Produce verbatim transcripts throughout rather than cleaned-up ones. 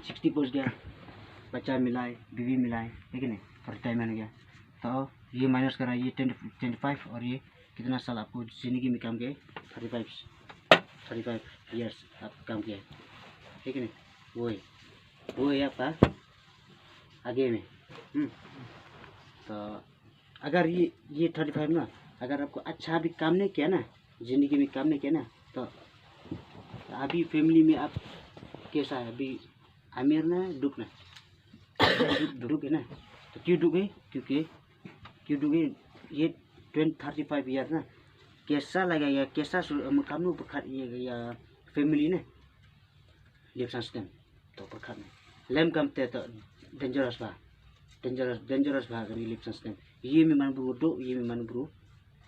सिक्सटी पहुंच गया, बच्चा मिला है, बीवी मिला है, ठीक है ना, रिटायरमेंट हो गया। तो ये माइनस करा, ये ट्वेंटी, ट्वेंटी फ़ाइव और ये कितना साल आपको जिंदगी में काम किया? थर्टी फ़ाइव, थर्टी फ़ाइव ईयर्स आप काम किया है, ठीक है ना? वो है, वो है आपका आगे में। हम्म। तो अगर ये, ये थर्टी फ़ाइव ना, अगर आपको अच्छा भी काम नहीं किया ना, जिंदगी में काम नहीं किया ना, तो अभी फैमिली में आप कैसा है? अभी अमीर ना, दुख ना? दुख, दुख है ना? तो क्यों दुख है? क्योंकि, क्यों दुख है? ये ट्वेंटी, थर्टी फ़ाइव ईयर ना, कैसा लगेगा, कैसा सु-, मुकाम में पकड़ ये, या फैमिली ने? Lip Sanskrit. To pyrkhat ne. Lem kam te to dangerous ba. Dangerous, dangerous ba kani lip Sanskrit. Ye mi man bru do, ye mi man bru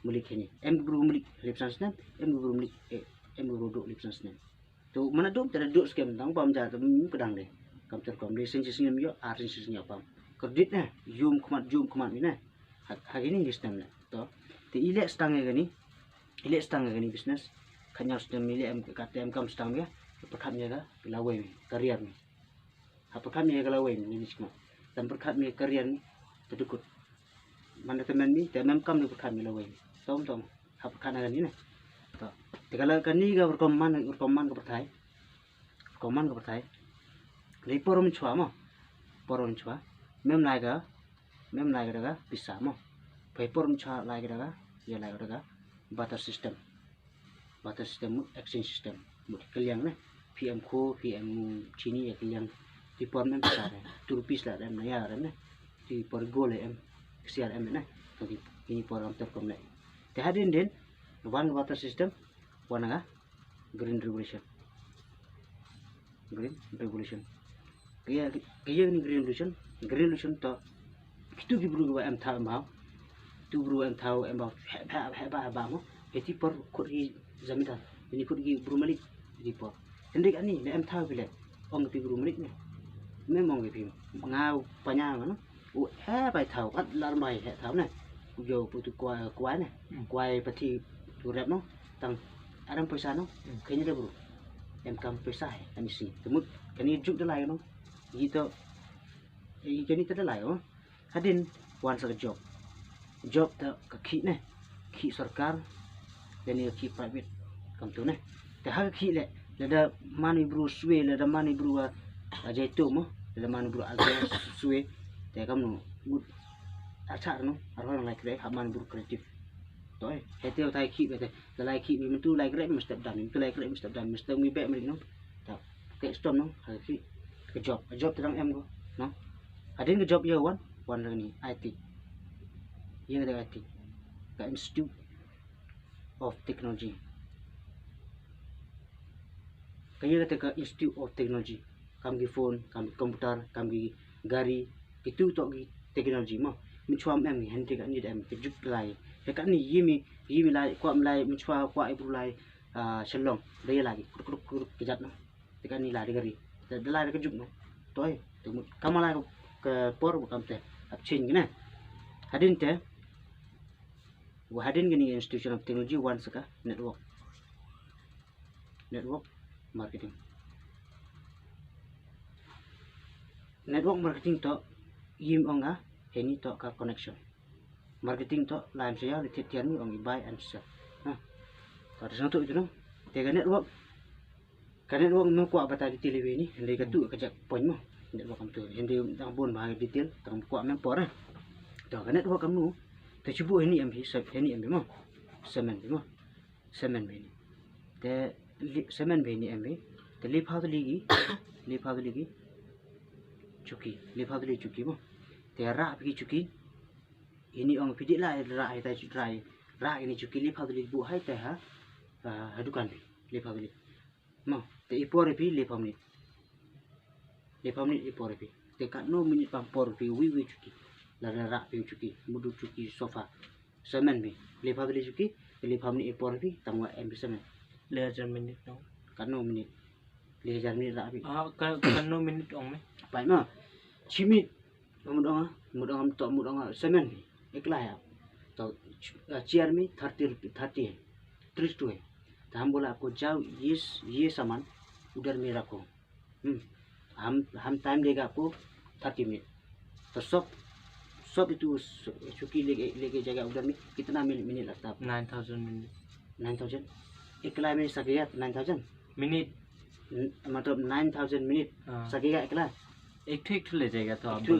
mulik hini. Em bru mulik lip Sanskrit, em bru mulik, eh, em bru do lip Sanskrit. To mana dum te do scam tang pam ja tam kedang de. Kam ter kam de sen sen yo, ar sen sen yo pam. Kredit ne, yum khmat, yum khmat ni ne. Ha, ha kini system ne. To. Te ile stang ye kani. Ile stang kani business. Khat nyau stem ile em kat em kam stang ya. Pyrkhat ïa ka lawei mi, career mi. Ha pyrkhat ïa ka lawei mi ni sikma. Tam pyrkhat ïa career mi. Te dukut. Man da temen mi, te mem kam ni pyrkhat mi lawei mi. Tom tom. Ha pyrkhat na kani ne. To. Te kala kani ka rukom man, rukom man ka pyrthai. Rukom man ka pyrthai. Ni por mynchwa mo. Por mynchwa. Mem lai ka Mem lai ka daga pisa mo. Pai por mynchwa lai ka daga, ïa lai ka daga barter system. Barter system mut exchange system. Mut kylliang ne. Phi em khuh, phi em chini ïa kylliang. Ti por mem pisa ne. Two rupees la em na ïa ne. Ti por gold em. Ksiar em ne. Ti ini por am ter kom ne. Te hadien dien, wan barter system, wan nga Green Revolution. Green Revolution. Kaya, kaya ni Green Revolution. Green Revolution to. Kitu ki bru ba em thaw em baw. Tu bru em thaw em baw. Heba, heba, heba mo. Heti por kot hi zamita. Ini kot ki bru malik. Heti por. Hendrik ani, ne em thaw pile. Ong ki bru malik ne. Mem ong ki pim. Ngau panya ngano. U he bai thaw, at lar bai he thaw ne. U yo pu tu kwai, kwai ne. Hmm. Kwai pati tu rep no. Tang adam pisa no. Hmm. Kani da bru. Em kam pisa he, kani si. Temut, kani juk da lai no. Yi to, yi kani ta da lai no. Hadin, wan sa ka job. Job ta ka khi ne. Khi sorkar, kani ka khi private. Kam tu ne. Te ha ka khi le, lada mani bru swe, lada mani bru a, a jai tu mo, lada mani bru a jai swe, te kam no, mut, a char no, a rong lai kre, ha mani bru creative. To eh, he te utai khi, te, te lai khi, mi mentu lai kre, mi step dam, mi tu lai kre, mi step dam, mi step mi be, mi no. Ta, ke stom no, ha khi, ke job, job te dang em ko, no. Hadin ke job ya wan, wan lagi ni, I T. Ya ada I T. Ka Institute of Technology. Kaya kata ka Institute of Technology. Kam ki phone, kam ki computer, kam ki gari, kitu to ki technology mo. Mynchwa em em ni hynrei kani da em ka juk lai. Te kani yimi, yimi lai, kwah em lai, mynchwa kwah i bru lai, ah, Shillong. Da ya lai, kruk, kruk, kruk, kejat no. Te kani lai da gari. Da, da lai da ka juk no. To eh, te mut, kam lai ka por, kam te, ap chin kene. Hadin te, Wa hadien kani institution of technology wan sa ka network. Network marketing. Network marketing to yim ong nga, heni to ka connection. Marketing to la em saya, li thied thiar ni ong i buy and sell. Ha. Ka da sang to itu no. Te ka network Ka network me kwah bata detail iwe ni, hynrei ka tu ka jack point mo. Network kam tu, hynrei dang bun ba detail, tang kwah me por eh. To ka network kam nu, te chubu hini em hi, sep hini em hi mo. Semen hi mo. Semen hini. Te li, semen hini em hi. Te li phaw te li gi, li phaw te li gi. Chuki, li phaw te li chuki mo. Te ra pi chuki. Ini ong pidi la ra hai tai ra. Ra ini chuki li phaw te li bu hai tai ha. Ah, ha dukan pi, li phaw te li. Mo, te i por pi le phaw minit. Le phaw minit i por pi. Te katno minit pam por pi wi wi chuki. La la rak pi chuki, mudu chuki sofa. Semen pi. Le phaw minit chuki, te le phaw minit i por pi, tang wa em pi semen. Le hajar minit no. Katno minit. Le hajar minit rak pi. Ah, ka, katno minit ong me? Pai ma. Chimit. Mudong, mudong to mudong semen pi. Ekla ya. To, ah, chair mi thirty rupees, thirty. Tris tu hai. तो हम बोला, आपको जाओ, ये, ये सामान उधर में रखो। हम्म। हम हम टाइम लेगा आपको थर्टी मिनट। तो सब सब इतु सुकी लेके लेके जाएगा उधर में कितना मिनट मिनट लगता है आपको? नाइन थाउजेंड मिनट। नाइन थाउजेंड। एकला में सकेगा नाइन थाउजेंड? मिनट। मतलब नाइन थाउजेंड मिनट हाँ। सकेगा एकला? एक ठो एक ठो ले जाएगा तो आप एक ठो